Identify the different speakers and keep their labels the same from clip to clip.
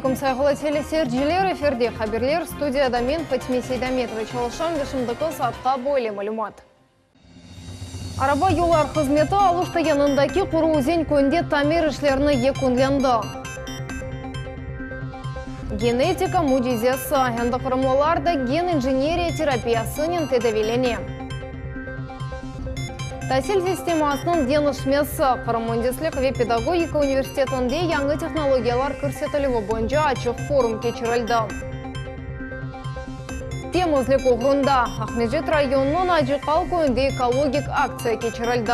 Speaker 1: aleyküm, sayğılı teleseyirciler! Efirde haberler, studiyada men, Fatime Seydametova, çalışam ve şimdiki saatqa böyle malümat. Araba yollar hızmeti Aluşta yanındaki Quru Özen köyünde tamir işlerini yekünlendi. Genetika mücizesi, endi qırımlılar da gen injeneriya terapiyasınen tedaviylene. Tasil sistemasınıñ deñişmesi, Qırım müendislik ve pedagogika universitetinde yañı tehnologiyalar kirsetilüvi boyunca açıq forum keçirildi. Temizlik oğrunda, Aqmescit rayonınıñ Acıqal köyünde ekologik aktsiya keçirildi.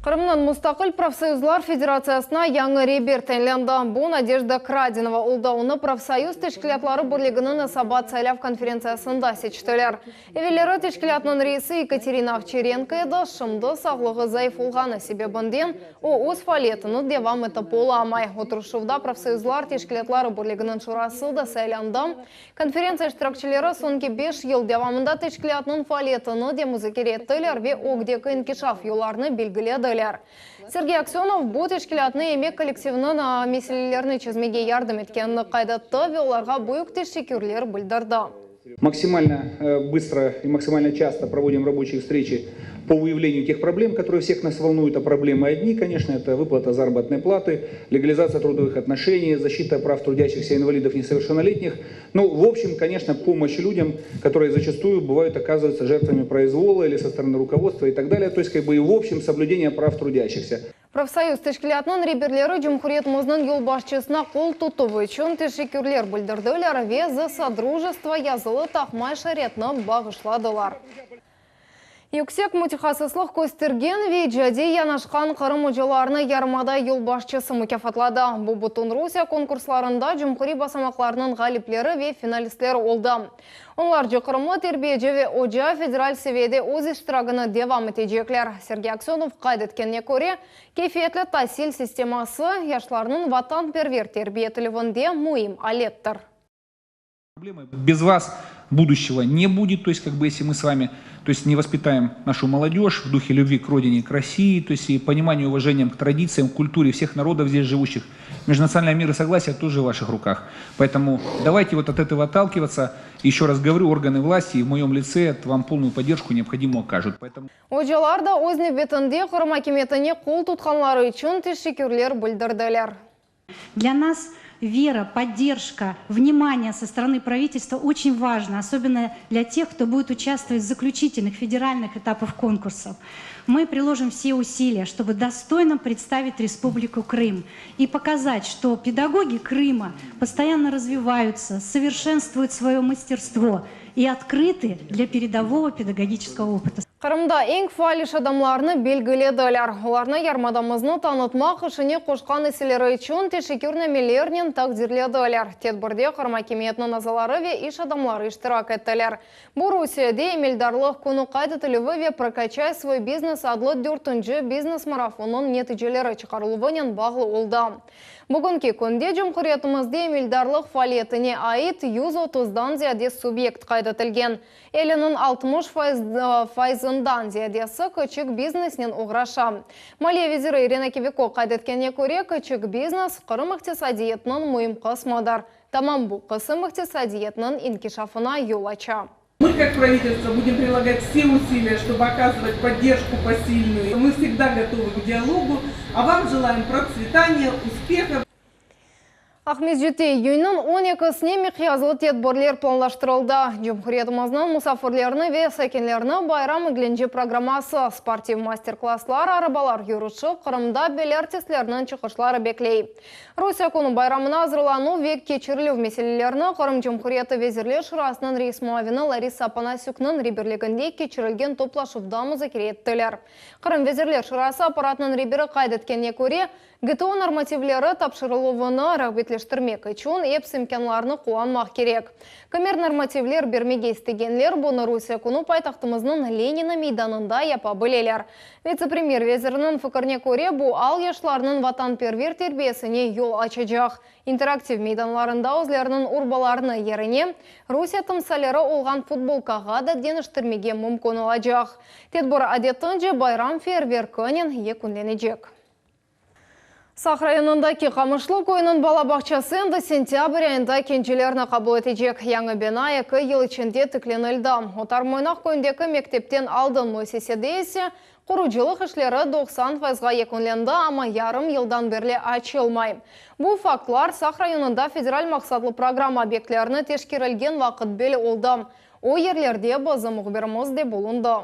Speaker 1: Qırımnıñ Mustaqil profsoyuzlar federatsiyasına yañı reber tayinlendi. Bu Nadejda Kradinova oldı. Onı Profsoyuz teşkilâtları birliginiñ esabat saylav konferentsiyasında seçtiler. Evelleri teşkilâtnıñ reisi Yekaterina Ovçarenko edi, şimdi sağlığı zayıf olğanı sebebinden o, öz faaliyetini devam etip olamay. Oturışuvda Profsoyuzlar teşkilâtları birliginiñ şurası da saylandı. Konferentsiya iştirakçileri soñki beş yıl devamında teşkilâtnıñ faaliyetini de muzakere ettiler ve ögdeki inkişaf yollarını belgilediler. Sergey Aksönov bu teşkilâtnı emek kollektiviniñ meselelerini çezmege yardım etkenini qayd etti ve olarğa büyük teşekkürler bildirdi.
Speaker 2: Максимально быстро и максимально часто проводим рабочие встречи по выявлению тех проблем, которые всех нас волнуют. А проблемы одни, конечно, это выплата заработной платы, легализация трудовых отношений, защита прав трудящихся инвалидов несовершеннолетних. Ну, в общем, конечно, помощь людям, которые зачастую бывают оказываются жертвами произвола или со стороны руководства и так далее. То есть, как бы и в общем, соблюдение прав трудящихся.
Speaker 1: Profsoyuz teşkilâtınıñ reberleri cumhuriyetimizniñ yolbaşçısına qol tutuvı içün teşekkürler bildirdiler ve Za sodrujestvo yazılı taqma işaretni bağışladılar. Yüksek mütehassıslıq köstergen ve icadiy yanaşqan Qırım ocalarını yarımada yolbaşçısı mukâfatladı. Bu bütün Rusiye konkurslarında cumhuriy basamaqlarınıñ ğalipleri ve finalistleri oldı. Onlarca qırımlı terbiyeci ve oca federal seviyede öz iştiragını devam etecekler. Sergey Aksönov qayd etkenine köre, keyfiyetli tasil sisteması, yaşlarnıñ vatanperver terbiye etilüvinde müim alettir.
Speaker 2: Без вас будущего не будет, то есть как бы если мы с вами то есть не воспитаем нашу молодежь в духе любви к родине, к России, то есть и пониманию, уважением к традициям, к культуре всех народов здесь живущих. Межнациональный мир и согласие тоже в ваших руках. Поэтому давайте вот от этого отталкиваться. Еще раз говорю, органы власти в моем лице вам полную поддержку необходимую окажут. Поэтому...
Speaker 1: Ocalar da öz nevbetinde Qırım akimiyetine qol tutqanları içün teşekkürler bildirdiler.
Speaker 3: Для нас вера, поддержка, внимание со стороны правительства очень важно, особенно для тех, кто будет участвовать в заключительных федеральных этапах конкурсов. Мы приложим все усилия, чтобы достойно представить Республику Крым и показать, что педагоги Крыма постоянно развиваются, совершенствуют свое мастерство и открыты для передового педагогического опыта.
Speaker 1: Qırımda eñ faal iş adamlarını belgilediler. Olarnı yarımadamıznı tanıtmaq işine qoşqan isseleri içün teşekkürnamelernen taqdirlediler. Tedbirde Qırım akimiyetiniñ azaları ve iş adamları iştirak ettiler. Bu Rusiyede emeldarlıq künü qayd etilüvi ve Prokaçay svoy biznes adlı dörtünci biznes-marafonnıñ neticeleri çıqarıluvınen bağlı oldı. Bugünki künde cumhuriyetimizde emeldarlıq faaliyetine ait 130-dan ziyade subyekt qayd etilgen. Eliniñ 60 fayızından ziyadesi küçük biznesnen oğraşa. Maliye veziri İrina Kiviko qayd etkenine köre, küçük biznes, Qırım iqtisadiyatınıñ müim qısmıdır. Tamam bu qısım iqtisadiyatnıñ inkişafına yol aça.
Speaker 4: Мы, как правительство, будем прилагать все усилия, чтобы оказывать поддержку посильную. Мы всегда готовы к диалогу. А вам желаем процветания, успехов.
Speaker 1: Aqmescitte iyünniñ on ekisine miqyaslı tedbirler planlaştırıldı. Cumhuriyetimizniñ musafirlerini ve sakinlerini bayram eglence programması, sportiv master-klasslar, arabalar yürüşi, Qırımda belli artistlerniñ çıqışları bekley. Rusiye künü bayramına azırlanuv ve keçirilüv meselelerini Qırım Cumhuriyeti Vezirler Şurasınıñ reis muavini Larisa Opanasükniñ reberliginde keçirilgen toplaşuvda muzakere ettiler. Qırım Vezirler Şurası apparatınıñ reberi qayd etkenine köre, GTO normativleri tapşırıluvını rağbetleştirüv. quvetleştirmek içün epsi imkânlarnı qullanmaq kerek. Kimer normativler bermege istegenler bunı Rusiye künü paytahtımıznıñ Lenina meydanında yapa bileler. Vitse-premyer veziriniñ fikirine köre, bu al yaşlarnıñ vatanperver terbiyesine yol açacaq. İnteraktiv meydanlarında özleriniñ urbalarını yerine Rusiye timsalleri olğan futbolkağa da deñiştirmege mümkün olacaq. Tedbir adetince bayram feyerverkinen yekünlenecek. Saq rayonındaki Qamışlı köyüniñ bala bağçası endi sentâbr ayında kencilerni qabul etecek. Yañı bina eki yıl içinde tiklenildi. Otar Moynaq köyündeki mektepten aldın müessisede ise qurucılıq işleri 90 fayızğa yekünlendi, amma yarım yıldan berli açılmay. Bu faktlar Saq rayonında federal maqsatlı programma obyektlerini teşkerilgen vaqıt belli oldı. O yerlerde bizim mühbirimiz de bulundı.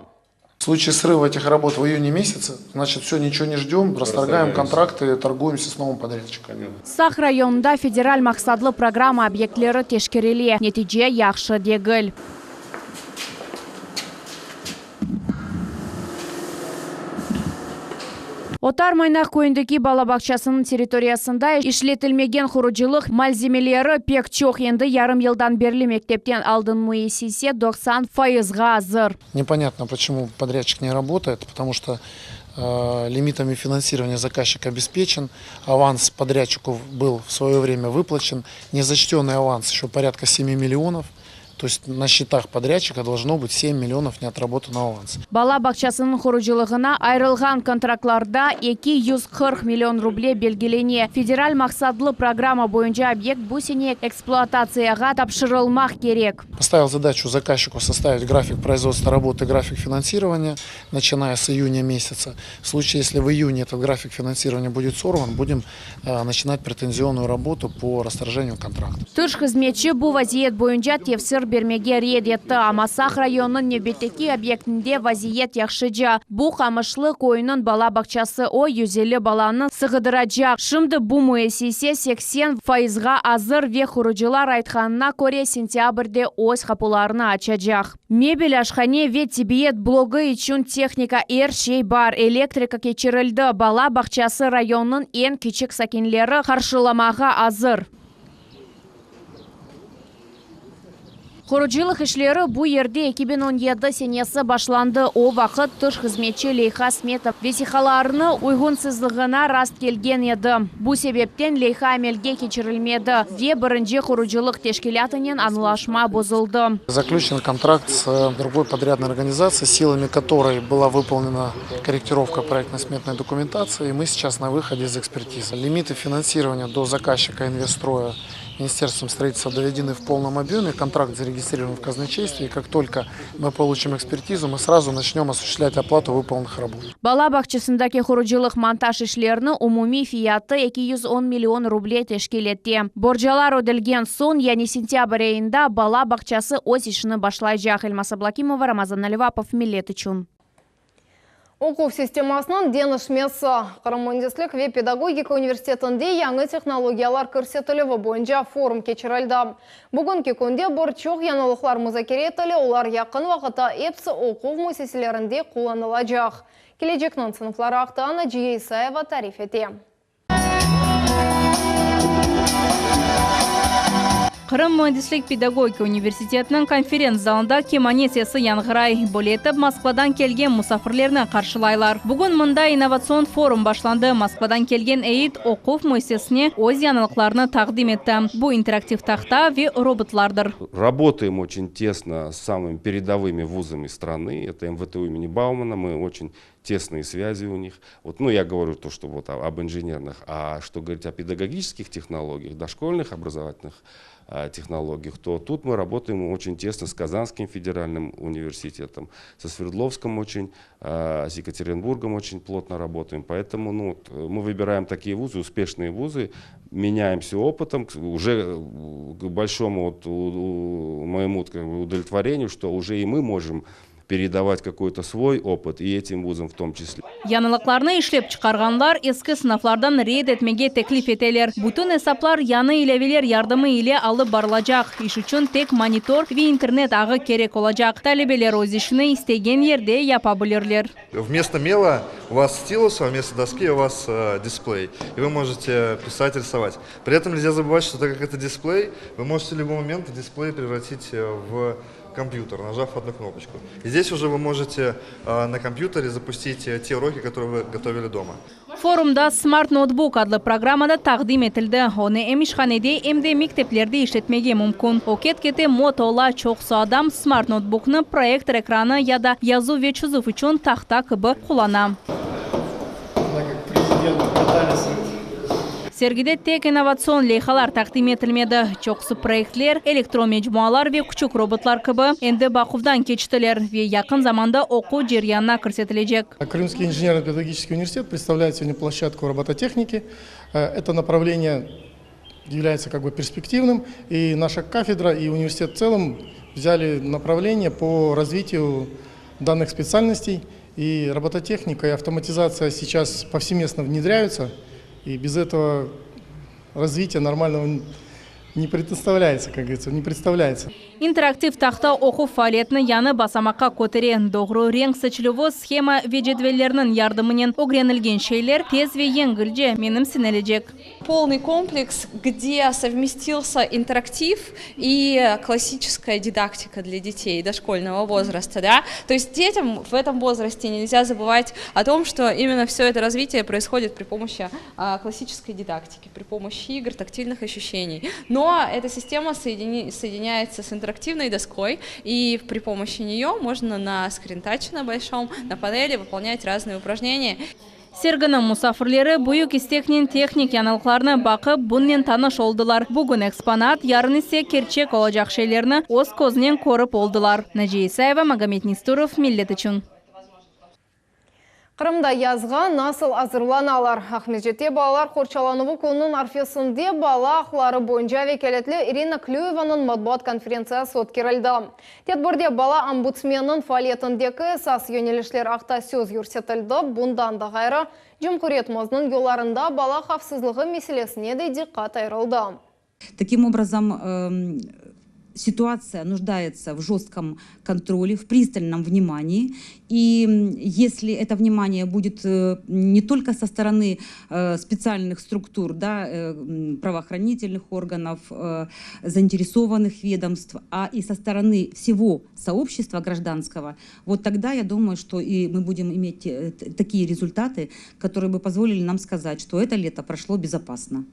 Speaker 5: В случае срыва этих работ в июне месяце, значит, все, ничего не ждем, расторгаем контракты, торгуемся с новым подрядчиком.
Speaker 6: Saq rayonında federal maqsatlı programma obyektleri teşkerile. Netice yahşı degil. Otar Moynaq köyündeki bala bağçasınıñ territoriyasında işletilmegen qurucılıq malzemeleri pek çoq. Endi yarım yıldan berli mektepten aldın müessise 90 fayızğa azır.
Speaker 5: Непонятно, почему подрядчик не работает, потому что лимитами финансирования заказчик обеспечен, аванс подрядчику был в свое время выплачен, незачтенный аванс еще порядка 7 миллионов, то есть на счетах подрядчика должно быть 7 миллионов неотработанного аванса.
Speaker 6: Bala bağçasınıñ qurucılığına ayırılğan kontraktlarda 240 million ruble belgilene. Federal maqsatlı programma boyunca obyekt bu sene ekspluatatsiyağa tapşırılmaq kerek.
Speaker 5: Поставил задачу заказчику составить график производства работы, график финансирования, начиная с июня месяца. В случае, если в июне этот график финансирования будет сорван, будем начинать претензионную работу по расторжению контракта.
Speaker 6: Tış hızmetçi bu vaziyet boyunca tefsir bermege red etti, amma Saq rayonınıñ nevbetteki obyektinde vaziyet yahşıca. Bu Qamışlı köyüniñ bala bağçası, o 150 balanı sığdıracaq. Şimdi bu müessise 80 fayızğa azır ve qurucılar aytqanına köre sentâbrde öz qapularını açacaq. Mebel, aşhane ve tibbiyet blogı içün tehnika er şey bar. Elektrika keçirildi. Bala bağçası rayonnıñ eñ kiçik sakinleri qarşılamağa azır. Qurucılıq işleri bu yerde 2017 senesi başlandı. O vaqıt tış hızmetçi leyha smeta vesiqalarını uyğunsızlığına rast kelgen edi. Bu sebepten leyha amelge keçirilmedi ve birinci qurucılıq teşkilâtınen añlaşma bozuldı.
Speaker 5: Заключен контракт с другой подрядной организацией, силами которой была выполнена корректировка проектно-сметной документации, и мы сейчас на выходе из экспертизы. Лимиты финансирования до заказчика инвестстроя Министерством строительства доведены в полном объеме, контракт зарегистрирован в казначействе, и как только мы получим экспертизу, мы сразу начнем осуществлять оплату выполненных работ.
Speaker 6: Bala bağçasındaki qurucılıq montaj işleriniñ umumiy fiyatı 210 million ruble teşkil etti. Borcalar ödelgen soñ, yani sentâbr ayında bala bağçası öz işini başlaycaq. Elmaz Ablakimova, Ramazan Alivapov, Millet içün.
Speaker 1: Oquv sistemasınıñ deñişmesi. Qırım müendislik ve pedagogika universitetinde yañı tehnologiyalar kirsetilüvi boyunca forum keçirildi. Bugünki künde bir çoq yañılıqlar muzakere etile, olar yaqın vaqıtta episi oquv müessiselerinde qullanılacaq. Kelecekniñ sınıfları aqta Naciye İsayeva tarif ete.
Speaker 7: Qırım müendislik pedagogika universitetiniñ konferens zalında kemane sesi yañğıray. Böyle etip Moskvadan kelgen musafirlerni qarşılaylar. Bugün mında innovatsion forum başlandı. Moskvadan kelgen eyyet oquv müessisesine öz yañılıqlarını taqdim etti. Bu interaktiv tahta ve robotlardır.
Speaker 8: Работаем очень тесно с самыми передовыми вузами страны. Это МВТУ имени Баумана. Мы очень тесные связи у них. Вот, ну, я говорю то, что вот об инженерных, а что говорить о педагогических технологиях, дошкольных образовательных технологиях, то тут мы работаем очень тесно с Казанским федеральным университетом, со Свердловском очень, с Екатеринбургом очень плотно работаем. Поэтому ну, вот, мы выбираем такие вузы, успешные вузы, меняемся опытом, уже к большому вот, моему как бы, удовлетворению, что уже и мы можем передавать какой-то свой опыт и этим вузам в том числе.
Speaker 7: Yañılıqlarnı işlep çıqarğanlar eski sınıflardan red etmege teklif eteler. Bütün esaplar yañı ilâveler yardımı ile alıp barılacaq. İş içün tek monitor ve internet ağı kerek olacaq. Talebeler öz işini istegen yerde yapa bilirler.
Speaker 9: Вместо мела у вас стилус, а вместо доски у вас дисплей. И вы можете писать, рисовать. При этом нельзя забывать, что так как это дисплей, вы можете в любой момент дисплей превратить в компьютер, нажав одну кнопочку. И здесь уже вы можете на компьютере запустить те уроки, которые вы готовили дома.
Speaker 7: Forumda Smart Notebook adlı programma da taqdim etildi. Onı em işhanede, em de mekteplerde işletmege mümkün. O ket-kete moda ola, çoqusı adam smart notebooknı proyektor ekranı ya da yazuv ve çızuv içün tahta kibi qullana. Sergide tek innovatsion leyhalar taqdim etilmedi. Çoqusı proyektler, elektron mecmualar ve küçük robotlar kibi, endi baquvdan keçtiler ve yaqın zamanda oquv ceryanına kirsetilecek.
Speaker 10: Крымский инженерно-педагогический университет представляет сегодня площадку робототехники. Это направление является как бы перспективным, и наша кафедра и университет в целом взяли направление по развитию данных специальностей. И робототехника, и автоматизация сейчас повсеместно внедряются, и без этого развития нормального не представляется, как говорится, не представляется.
Speaker 7: İnteraktiv tahta oquv faaliyetini yañı basamaqqa kötere. Doğru renk seçilüvi, shema ve cedvellerniñ yardımınen ögrenilgen şeyler tez ve yengilce menimsenilecek.
Speaker 11: Полный комплекс, где совместился интерактив и классическая дидактика для детей дошкольного возраста, да. То есть детям в этом возрасте нельзя забывать о том, что именно все это развитие происходит при помощи классической дидактики, при помощи игр, тактильных ощущений. Но эта система соединяется с интерактивной доской, и при помощи нее можно на скринтаче на большом, на панели выполнять разные упражнения.
Speaker 7: Serginiñ musafirleri büyük isteknen tehnik yañılıqlarnı baqıp, bunen tanış oldılar. Bugün eksponat, yarın ise kerçek olacaq şeylerni öz közünen körip oldılar. Naciye İsayeva, Magomed Nesturov, Millet içün.
Speaker 1: Qırımda yazğa nasıl azırlanalar? Aqmescitte balalar qorçalanuvı kününiñ arfesinde bala aqları boyunca vekâletli İrina Klüyevanıñ matbuat konferentsiyası ötkerildi. Tedbirde bala ombudsmeniniñ faaliyetindeki esas yönelişler aqta söz yürsetildi. Bundan da ğayrı, cumhuriyetimizniñ yollarında bala havfsızlığı meselesine de diqqat ayırıldı.
Speaker 12: Таким образом, ситуация нуждается в жестком контроле, в пристальном внимании. И если это внимание будет не только со стороны специальных структур, да, правоохранительных органов, заинтересованных ведомств, а и со стороны всего сообщества гражданского, вот тогда я думаю, что и мы будем иметь такие результаты, которые бы позволили нам сказать, что это лето прошло безопасно.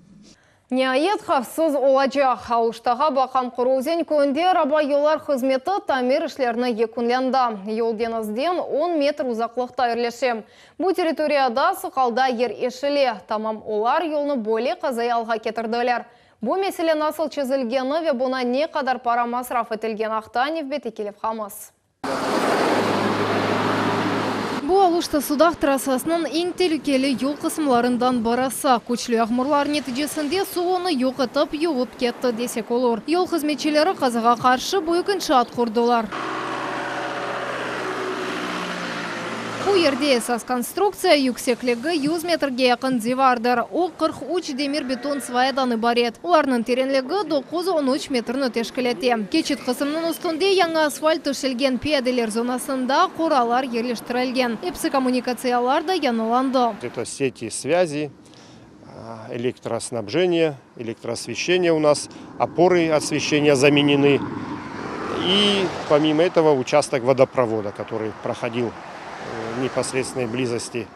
Speaker 1: Niayet havfsız olacaq. Aluştağa baqqan Quru Özen köyünde araba yollar hızmeti tamir işlerini yekünlendi. Yol deñizden 10 metr uzaqlıqta yerleşe. Bu territoriyada sıqalda yer eşile. Tamam olar yolnı böyle qazaiy alğa ketirdiler. Bu mesele nasıl çezilgeni ve buña ne qadar para masraf etilgeni aqta nevbetteki levhamız. Bu Aluşta-Sudaq trassasınıñ eñ telükeli yol qısımlarından birisi. Küçlü yağmurlar neticesinde suv onı yoq etip, yuvıp ketti, desek olur. Yol hızmetçileri qazağa qarşı büyük inşaat qurdılar. Bu yerde esas konstruktsiya yüksekligi 100 metrge yaqın divardır. O, 43 demir-beton svayadan ibaret. Olarnıñ terenligi 9-13 metrni teşkil ete. Keçit qısımnıñ üstünde yañı asfalt töşelgen, piyadeler zonasında qoralar yerleştirilgen. Episi kommunikatsiyalar da yañılandı.
Speaker 13: Это сети связи, электроснабжение, электроосвещение у нас, опоры освещения заменены. И помимо этого участок водопровода, который проходил в непосредственной близости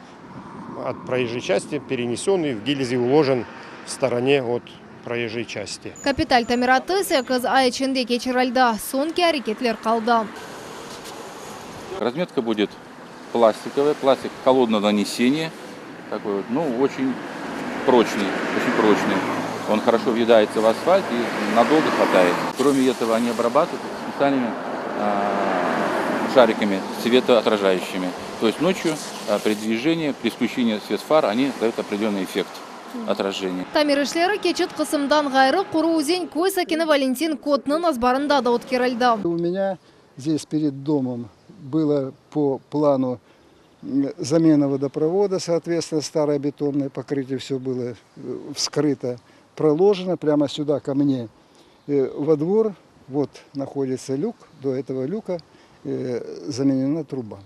Speaker 13: от проезжей части, перенесен и в гильзе уложен в стороне от проезжей части.
Speaker 1: Kapital tamiratı 8 ay içinde keçirildi. Soñki areketler qaldı.
Speaker 14: Разметка будет пластиковая, пластик холодного нанесения, такой вот, ну, очень прочный, очень прочный. Он хорошо въедается в асфальт и надолго хватает. Кроме этого, они обрабатывают специальными шариками светоотражающими. То есть ночью при движении, при включении свет фар, они дают определенный эффект отражения.
Speaker 1: Tamir işleri keçit qısımdan ğayrı Quru Özen köy sakini Valentin Kotnıñ azbarında da ötkerildi.
Speaker 15: У меня здесь перед домом. Было по плану замена водопровода, соответственно, старое бетонное покрытие все было вскрыто, проложено прямо сюда ко мне во двор. Вот находится люк, до этого люка заменена труба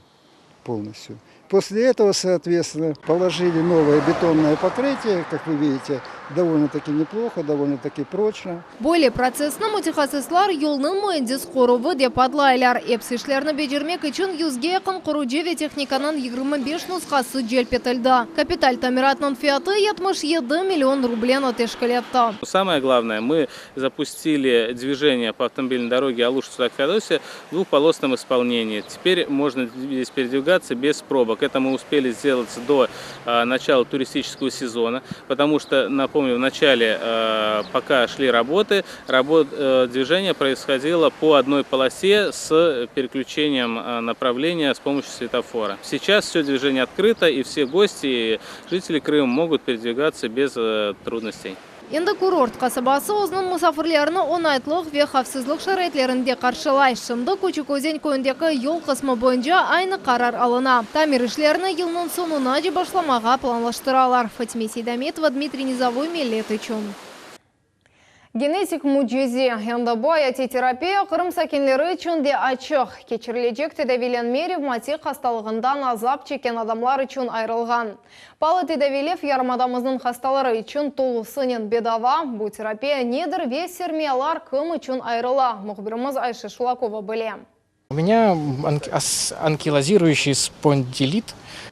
Speaker 15: полностью. После этого, соответственно, положили новое бетонное покрытие, как вы видите, довольно-таки неплохо, довольно-таки прочно.
Speaker 1: Böyle protsessni mütehassıslar yolnıñ müendis quruvı dep adlaylar. Episi işlerni becermek içün yüzge yaqın qurucı ve tehnikanıñ 25 nushası celp etildi. Kapital tamiratnıñ fiyatı 77 million rubleni teşkil etti.
Speaker 16: Самое главное, мы запустили движение по автомобильной дороге Алушта-Судак-Феодосия в двухполосном исполнении. Теперь можно здесь передвигаться без пробок. Это мы успели сделать до начала туристического сезона, потому что, напомню, в начале, пока шли работы, движение происходило по одной полосе с переключением направления с помощью светофора. Сейчас все движение открыто, и все гости и жители Крыма могут передвигаться без трудностей.
Speaker 1: Endi kurort qasabası özüniñ musafirlerini oñaytlıq ve havfsızlıq şaraitlerinde qarşılay. Şimdi Küçük Özen köyündeki yol qısmı boyunca aynı qarar alına. Tamir işlerini yılnıñ soñunace başlamağa planlaştıralar. Fatime Seydametova, Dmitriy Nizovoy, Millet içün. Genetik mücize. Endi bu ayatiy terapiya Qırım sakinleri içün de açıq. Keçirilecek tedaviylenme revmatik hastalığından azap çekken adamlar içün ayırılğan. Paalı tedaviylev yarımadamıznıñ hastaları içün tolusınen bedava. Bu terapiya nedir ve sermiyalar kim içün ayırıla, mühbirimiz Ayşe Şulakova bile.
Speaker 17: У меня анкилозирующий спондилит.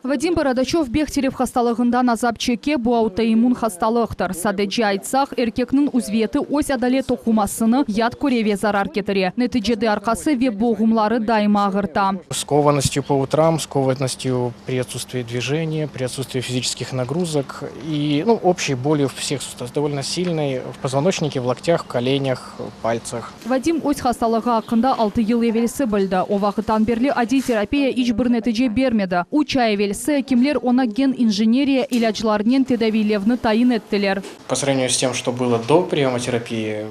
Speaker 7: Vadim Borodaçöv Behterев hastalığından azap çeke, bu autoimmun hastalıqtır. Sadece aytsaq, erkekniñ uzviyeti öz adale toqumasını yat köre ve zarar ketire. Neticede arqası ve buğumları daima ağırta.
Speaker 17: Скованностью по утрам, скованностью при отсутствии движения, при отсутствии физических нагрузок и, ну, общей болью всех суставах, довольно сильной в позвоночнике, в локтях, в коленях, в пальцах.
Speaker 7: Vadim öz hastalığı aqqında 6 yıl evelsi bildi. O vaqıttan berli adiy terapiya iç bir netice bermedi. 3 ay evelsi ekimler oña gen injeneriya ilâclarınen tedaviylevni tayin ettiler.
Speaker 17: По сравнению с тем, что было до приема терапии,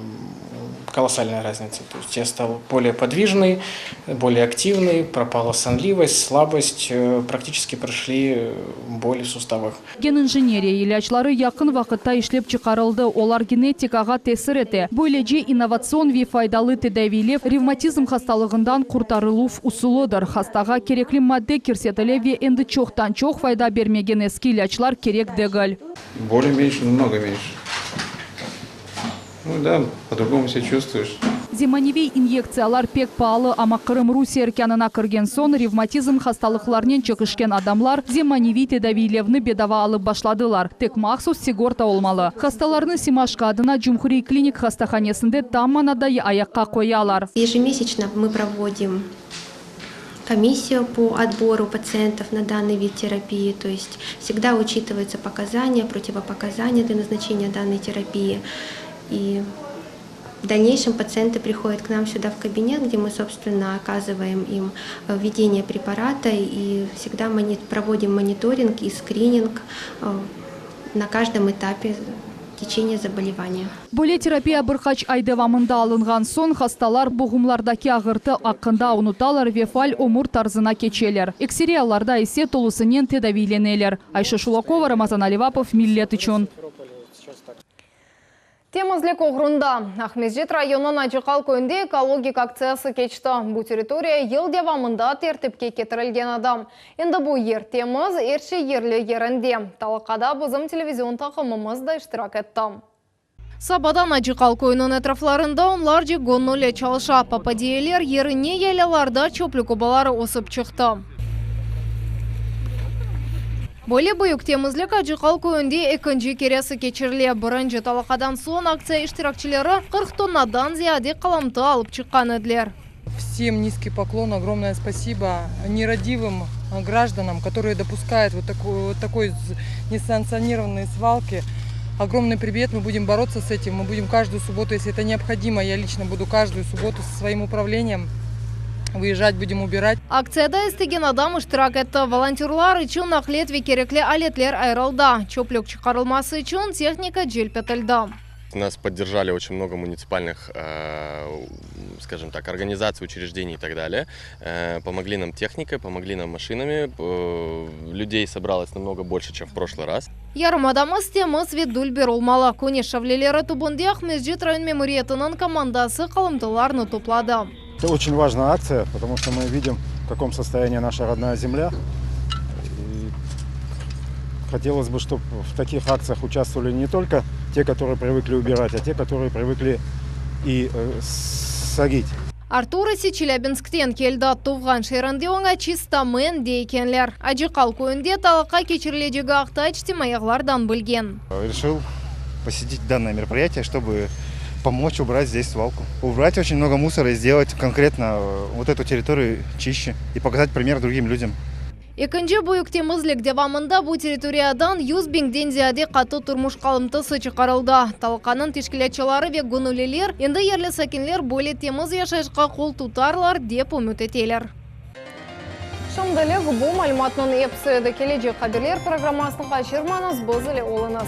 Speaker 17: колоссальная разница. То есть я стал более подвижный, более активный, пропала сонливость, слабость, практически прошли боли в суставах.
Speaker 7: Gen injeneriya ilâcları yaqın vaqıtta işlep çıqarıldı. Olar genetikağa tesir ete. Böylece innovatsion ve faydalı tedaviylev revmatizm hastalığından qurtarıluv usulıdır. Hastağa kerekli madde kirsetile ve endi çoqtan-çoq fayda bermegen eski ilâclar kerek degil.
Speaker 18: Боли меньше, намного меньше. Ну да, по-другому себя чувствуешь.
Speaker 7: Zemaneviy inyektsiyalar pek paalı, amma Qırım Rusiye erkânına kirgen soñ revmatizm hastalıqlarınen çekişken adamlar zemaneviy tedaviylevni bedava alıp başladılar. Tek mahsus sigorta olmalı. Hastalarnı Semaşko adına Cumhuriy klinik hastahanesinde tam manada ayaqqa qoyalar.
Speaker 19: Ежемесячно мы проводим комиссию по отбору пациентов на данный вид терапии, то есть всегда учитываются показания, противопоказания для назначения данной терапии. И в дальнейшем пациенты приходят к нам сюда в кабинет, где мы, собственно, оказываем им введение препарата и всегда проводим мониторинг и скрининг на каждом этапе течения заболевания.
Speaker 7: Böyle terapiya bir qaç ay devamında alınğan soñ hastalar buğumlardaki ağırtı aqqında unutalar ve faal ömür tarzına keçeler. Ekseriy allarda ise tolusınen tedaviyleneler. Ayşe Şulakova, Ramazan Alivapov, Millet içün.
Speaker 1: Temizlik oğrunda. Aqmescit rayonınıñ Acıqal köyünde ekologik aktsiyası keçti. Bu territoriya yıl devamında tertipke ketirilgen edi. Endi bu yer temiz, er şey yerli yerinde. Talaqada bizim televizion taqımımız da iştirak etti. Sabadan Acıqal köyüniñ etraflarında onlarca göñülli çalışa. Papadiyeler yerine yaylalarda çöplük obaları ösip çıqtı. Böyle büyük temizlik Acıqal köyünde ekinci keresi keçirile. Birinci talaqadan soñ aktsiya iştirakçileri 40 tonnadan ziyade qalımtı alıp çıqqan ediler.
Speaker 20: Всем низкий поклон, огромное спасибо нерадивым гражданам, которые допускают вот такой несанкционированные свалки. Огромный привет, мы будем бороться с этим, мы будем каждую субботу, если это необходимо, я лично буду каждую субботу со своим управлением выезжать, будем убирать.
Speaker 1: Aktsiyada istegen adam iştirak etti. Volontörlar içün naqliyat ve kerekli aletler ayırıldı. Çöplük çıqarılması içün tehnika celp etildi.
Speaker 21: Нас поддержали очень много муниципальных, скажем так, организаций, учреждений и так далее. Помогли нам техникой, помогли нам машинами. Людей собралось намного больше, чем в прошлый раз.
Speaker 1: Yarımadamız temiz ve dülber olmalı. Küneş şavleleri tübünde Aqmescit rayon memuriyetiniñ komandası qalımtılarnı topladı.
Speaker 22: Это очень важная акция, потому что мы видим, в каком состоянии наша родная земля. И хотелось бы, чтобы в таких акциях участвовали не только те, которые привыкли убирать, а те, которые привыкли и сорить.
Speaker 1: Artur ise Çelâbinskten keldi. Tuvğan şeerinde oña Çistomen dey ekenler. Acıqal köyünde talaqa keçirilecegi aqta içtimaiy ağlardan bilgen.
Speaker 23: Решил посетить данное мероприятие, чтобы помочь убрать здесь свалку. Убрать очень много мусора и сделать конкретно вот эту территорию чище и показать пример другим людям.
Speaker 1: Ekinci büyük temizlik devamında bu territoriyadan 100 biñden ziyade qattı turmuş qalımtısı çıqarıldı. Talaqanıñ teşkilâtçıları ve göñülliler endi yerli sakinler böyle temiz yaşayışqa qol tutarlar, dep ümüt eteler. Şimdilik bu malümatnıñ episi edi. Kelecek haberler programmasını qaçırmañız, biz ile oluñız.